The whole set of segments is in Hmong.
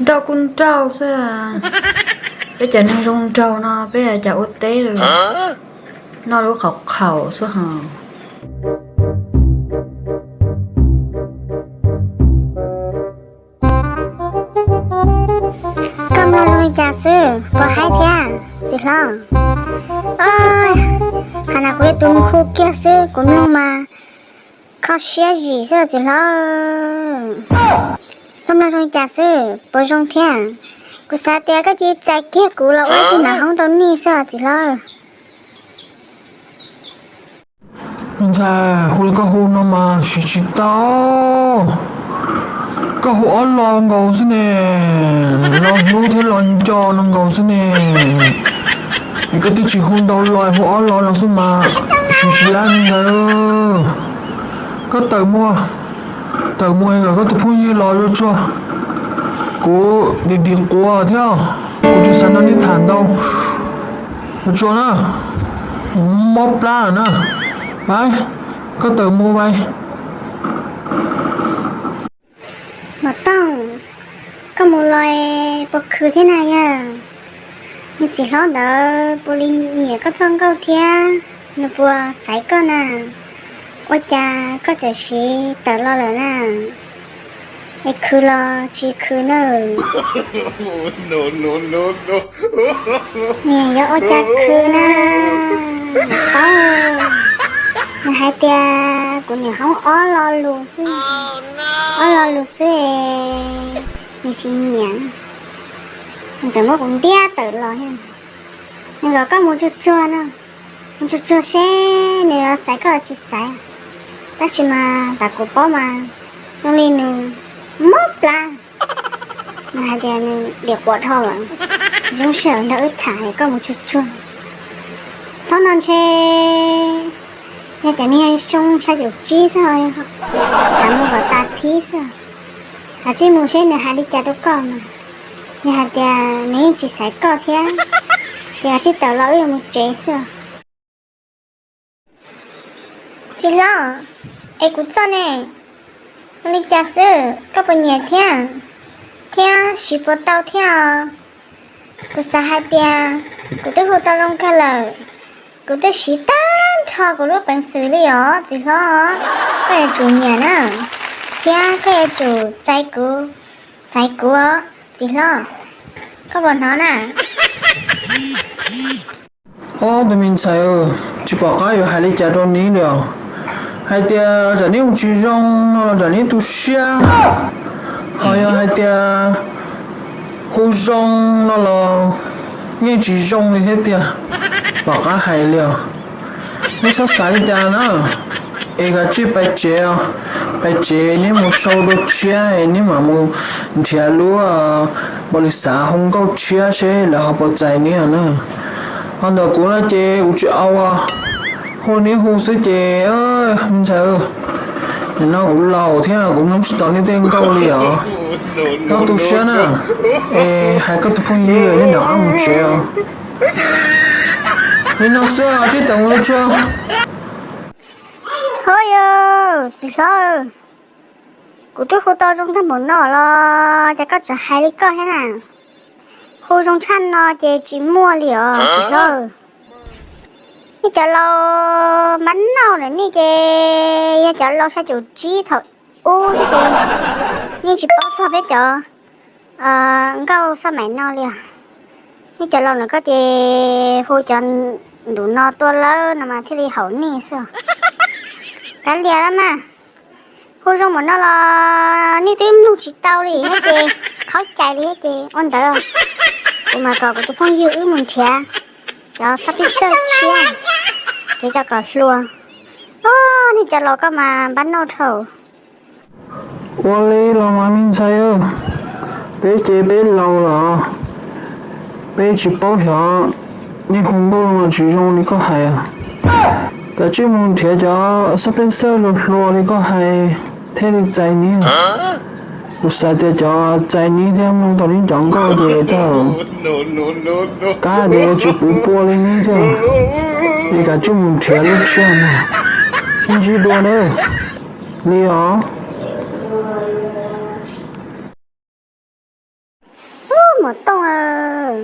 Nrauj kuj nrauj xwb. Peb cov neeg zoo nraug no peb cas ua teb lawm, noj lub qhauv qhaum xwb hos. Koj mloog zoo li cas xwb, puas haib thiab txiv hlob? Qhov no kuv yuav tus mus hu kiag xwb, kuv mloog mas kho siab zim xwb txiv hlob. Koj mloog zoo li cas xwb, puas zoo thiab? Kuv xav tias koj cia li txais kiag kuv los ua ib tug nam hoob rau nej xwb txiv hlob. Me ntxhais, hu li koj hu no mas siv tsis tau. Koj hu ob lo nkaus xwb ne, lo hlub thiab lo nco no nkaus xwb ne. Es koj twb tsis hu ntau lo, hu ob lo no xwb mas siv tsis tau li ntawd. Koj tawm mus, tawm mus kom koj tus phooj ywg los tsuag tsuag. Kuv dim dim quav thiab, kuv tsis xav nrog nej tham ntau. Tsuag tsuag na, mob plab lawm na. Pais, koj tawm mus pais. Maum Tooj, koj mus los puas khwv thiab na yawg? Niag txiv hlob ntawd puas li nyiam koj txoj nkauj thiab nws puas xaiv koj na? Ua cas koj txawm siv tawm los lawm na? Es khwv los tsis khwv nawb? Niam yuav ua cas khwv na? Paub, nws hais tias kuv niam hoob ob lo lus xwb, ob lo lus xwb, nws tsis nyiam. Nws txawm muab kuv ntiab tawm los thiab. Nws kom koj mus tsuag tsuag no, mus tsuag tsuag seb nws yuav xaiv koj los tsis xaiv. Tab sis mas tas kuv paub mas zoo li nws mob plab. Nws hais tias nws dim quav dhau lawm, zoo sij hawm nrog wb tham es koj mus tsuag tsuag. Thaum no ntshe yog cov niag xyoo xya caum tsib xwb, tham mus kom tas thib xwb. Kav tsij mus seb nws hais li cas rau koj mas. Yog hais tias nws yeej tsis xaiv koj thiab, ces kav tsij tawm los wb yuav mus tsev xwb. Txiv hlob, es kuv txoj ne, ua li cas xwb, koj puas nyiam thiab, thiab siv puas tau thiab os? Kuv xav hais tias kuv twb hu tau zoo kawg lawm, kuv twb siv tag nrho kuv lub peev xwm li os txiv hlob. Koj yuav tsum nyiam na, thiab koj yuav tsum txais kuv, xaiv kuv os txiv hlob. Koj puas hnov na? Ob, tus me ntxhais, tsis pom qab yuav hais li cas rau neb li os. Hais tias tsam neb mus tsis zoo no los tsam neb tu siab, ho yog hais tias hu zoo no los yeej tsis zoo li thiab tiag. Pom qab hais li os. Neb txhob xav li cas na, es kav tsij pais tsev os. Pais tsev neb mus sau dua tshiab es neb mam mus nrhiav lub npaum li xav hu nkauj tshiab seb lawv ho puas txais neb na. Ho ntawm kuv no ces kuv tsis au, hu neb hu xwb ces, me ntxhais, nim no kuv laus thiab kuv mloog tsis tau neb tej nkauj li os. Neb tu siab na, es hais koj tus phooj ywg neb rov qab mus tsev os. Li no xwb, tsis tau mus tsuag. Ho yog txiv hlob, kuv twb hu tau zoo tag npaum no los cas koj tseem hais li koj thiab na? Hu zoo tshaj no ces tsis muaj li os txiv hlob. Nej cov laus npab nauj ntawm nej ces yog cov laus xya caum tsib thaum ub xwb ces yeej tsis paub txog peb cov nkauj xab maim no li os. Nej cov laus ntawm koj ces hu cov ntum no tuaj lawm no mas thiaj li haum nej xwb. Kav liam mas, hu zoo npaum no los nej twb mloog tsis tau li thiab ces, qhaub cai li thiab ces ua ntawd, kuv mam kom kuv tus phooj ywg wb mus nrhiav cov xab pib xawj tshiab, nrhiav cov kom hluas. Os, nej cov laus koj mas npab nauj dhau. Ua li los mas me ntxhais, peb ces peb laus lawm, peb tsis paub xyov nej hu nkauj no tsis zoo li koj hais. Kav tsij mus nrhiav cov xab peb xawj hluas hluas li koj hais thiaj li txais neb. Kuv xav tias cov txais neb thiab mloog tau neb cov nkauj ces tau, kav tias tsis puv pua li neb thiab. Es kav tsij mus nrhiav lub tshiab no, sib ntsib dua nawb. Li os. Muam Tooj,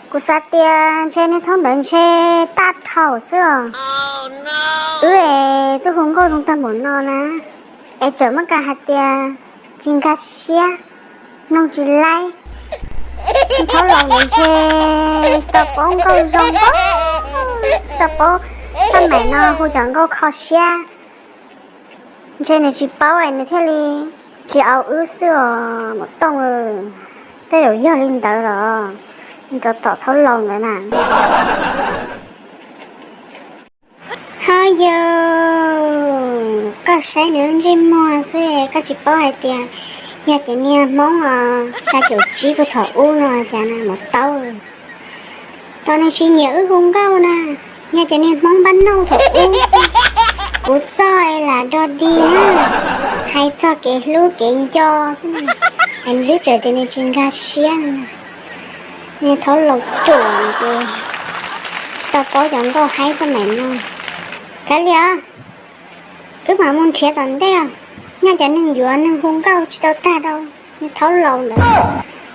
kuv xav tias ntshe niag thaub ntawd ntshe tag dhau xwb os. Wb es twb hu nkauj zoo tag npaum no na, es tseem muaj kas hais tias tsis nkag siab, mloog tsis laib. Thaub laus ntawd ntshe tsis tau paub nkauj zoo, tsis tau paub xab maim no hu cov nkauj kho siab. Ntshe nws tsis paub es nws thiaj li tsis au wb xwb os Muam Tooj. Tej zaum yog li ntawd los nrov tom thaub laus ntawd na. Ho yog koj saib nws ntsej muag xwb koj tsis paub hais tias yog cov niag Hmoob os, xya caum tsib puag thaum ub no cas na Muam Tooj. Tos nws tsis nyiam wb hu nkauj na, yog cov niag Hmoob npab nauj thaum ub xwb. Kuv txoj lam dog dig na, hais txog kev hlub kev nco xwb na, es nws twb tseem tias nws tsis nkag siab no na. Niag thaub laus ruam ces tsis tau paub cov nkauj haib xab maim no. Kav liam, wb mam mus nrhiav tom ntej os. Nyob cov neeg yuav neeg hu nkauj tsis tau tag rau niag thaub laus ntawd,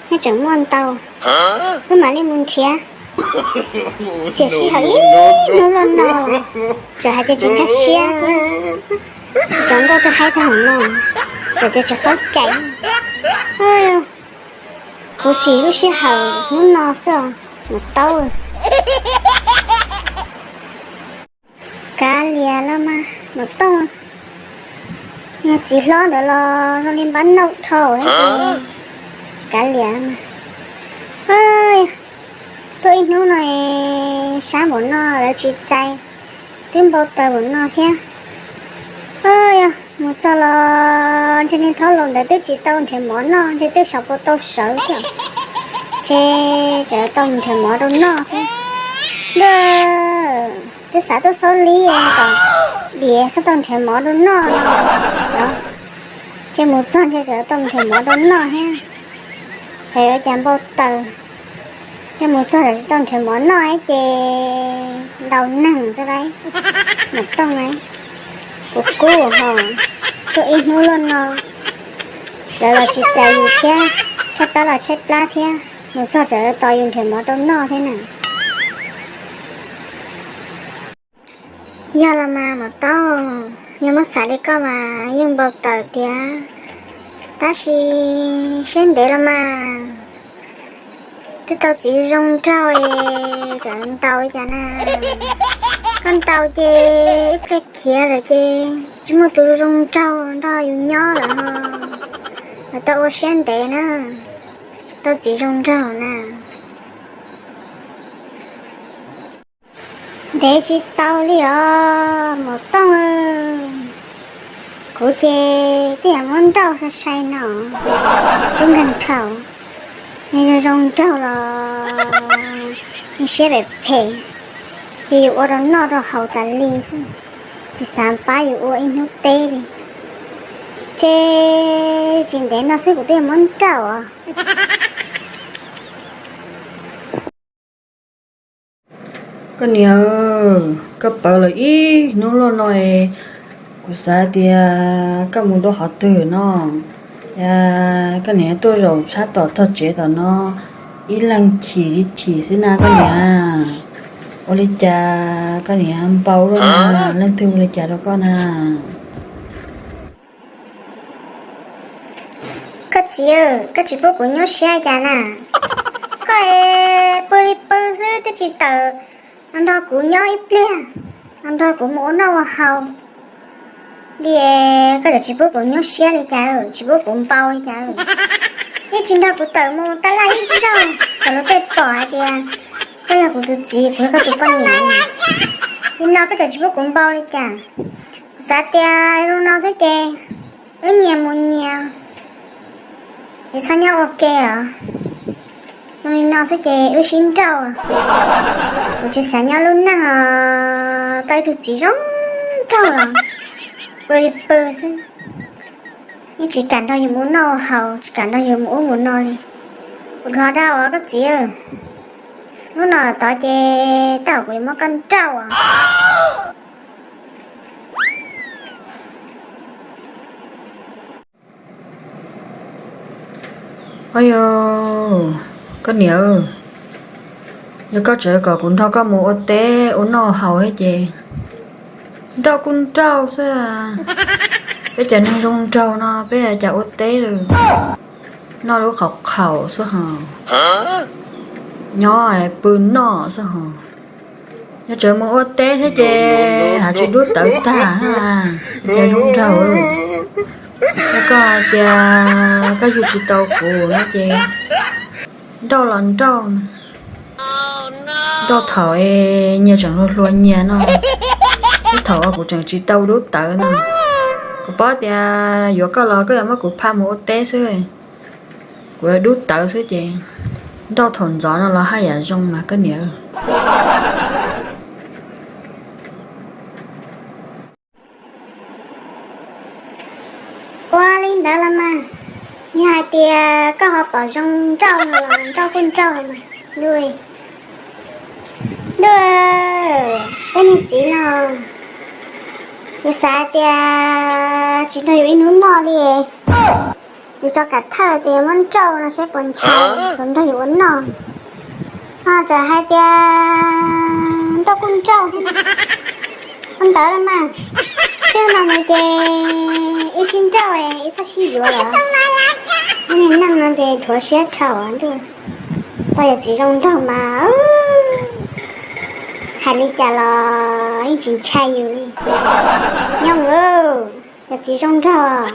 nyob tseem muaj ntau. Wb mam li mus nrhiav. Xiam sij hawm ib hnub luaj no txawm hais tias tsis nkag siab thiab, cov nkauj twb haib tag hauv no, txawm tias tsis qab cai. Kuv xis lub sij hawm hnub no xwb os Muam Tooj. Kav liam los mas Muam Tooj, niag txiv hlob ntawd los zoo li npab nauj dhau. Kav liam mas, tuaj ib hnub no sab npaum no lawv tsis txais, twb npau taws npaum no thiab. Yog mus txog los ntshe niag thaub laus ntawd twb tsis tau nrhiav mov noj, ntshe twb xyov puas tau sawv thiab, ntshe tseem tau mus nrhiav mov rau noj thiab. Twb xav tuaj xaub li kom diav xav tau nrhiav mov rau noj no los, ces mus txog ntshe tseem tau nrhiav mov rau noj thiab. Phem ua cas npau taws, yog mus txog tseem tsis tau nrhiav mov noj ces ntau neeg xwb lauj. Muam Tooj, kuv kub ho, tuaj ib hnub luaj no lawv los tsis txais yus thiab, tshaib plab los tshaib plab thiab, mus txog tseem tos yus nrhiav mov rau noj thiab na. Yog los mas Muam Tooj, yog muab xav li koj mas yeej npau taws tiag, tab sis siab ntev los mas twb tau txiv zoo nraug es tseem ntaus li cas na. Koj ntaus ces ib pliag khiav lawm ces tsis muaj tus zoo nraug nrog yus nyob lawm ho. Mas tau ua siab ntev na, tau txiv zoo nraug na. Ntev tsis tau li os Muam Tooj. Kuv ces twb yuav muab nrauj sai sai no, twb nkeeg dhau. Nws zoo zoo nraug los nws siab phem phem, ces yus ua rau noj rau haus tas li xwb, tsis xav pab yus ua ib hnub teb li. Ces tsis ntev no xwb kuv twb yuav muab nrauj os. Koj niam, koj pawv los ib hnub luaj no es, kuv xav tias koj mus dua qhov twg no, es koj niam tuaj zaum sab tom tog tsev tom no, ib leeg chim li chim xwb na koj niam. Ua li cas koj niam npau luaj na, leej twg ua li cas rau koj na? Koj txiv, koj tsis pub kuv nyuaj siab cas na? Koj es pw li pw xwb twb tsis tawm los nrog kuv nyob ib pliag, los nrog kuv mus ua noj ua haus li. Koj tsis pub kuv nyuaj siab li cas, tsis pub kuv npau li cas? Yeej tsis nrog kuv tawm mus tab laj ib zaug kom luag tej pom hais tias koj yog kuv tus txiv, kuv yog koj tus poj niam. Nim no koj tsis pub kuv npau li cas? Kuv xav tias zoo no xwb ces wb nyias mus nyias, es txhob nyob ua ke os. Zoo li no xwb ces wb sib nrauj. Kuv tsis xav nyob lub neej os, tau ib tug txiv zoo nraug los pw li pw xwb, yeej tsis kam nrog yus mus noj haus, tsis kam nrog yus mus ub mus no li. Kuv dhau dab os koj txiv. Hnub no tod ces tej zaum kuv yuav muab koj nrauj os. Ov yog, Koj niam, yog koj tseem kom kuv nrog koj mus ua teb ua noj haus thiab ces nrauj kuj nrauj xwb. Peb cov neeg zoo nraug no peb cas ua teb lawm, noj lub qhov qhaum xwb hos, nyob pw noj xwb hos. Yog tseem mus ua teb thiab ces haj tsis dub tawv tag, cas zoo nraug. Yog koj hais tias koj yug tsis tau kuv no ces nrauj los nrauj, nrauj thaum nyias tseem hluas hluas nyias no, ib thaum uas kuv tseem tsis tau dub tawv no. Kuv paub tias yuav koj los koj yuav muab kuv pha mus ua teb xwb, kuv dub tawv xwb ces nrauj thaum ntxov no los haj yam zoo mas koj niam. Ua li ntawd los mas, yog hais tias koj ho pom zoo nrauj no los nrauj kuj nrauj mas. Ntuj, ntuj, tej niag txiv no, kuv xav tias tsis nrog yus ib hnub noj li. Yus tso kam thawj tias muab nrauj no saib puas ntshai, puas nrog yus ua noj. Ho txawm hais tias nrauj kuj nrauj thiab. Ua ntawd los mas, twb no mus ces wb sib nrauj, wb txhob sib yuav lawm. Wb niag neej no ces dhuav siab dhau ntuj. Tau yog txiv zoo nraug mas, hais li cas los yeej tsis ntshai yus li. Nyob, yog txiv zoo nraug.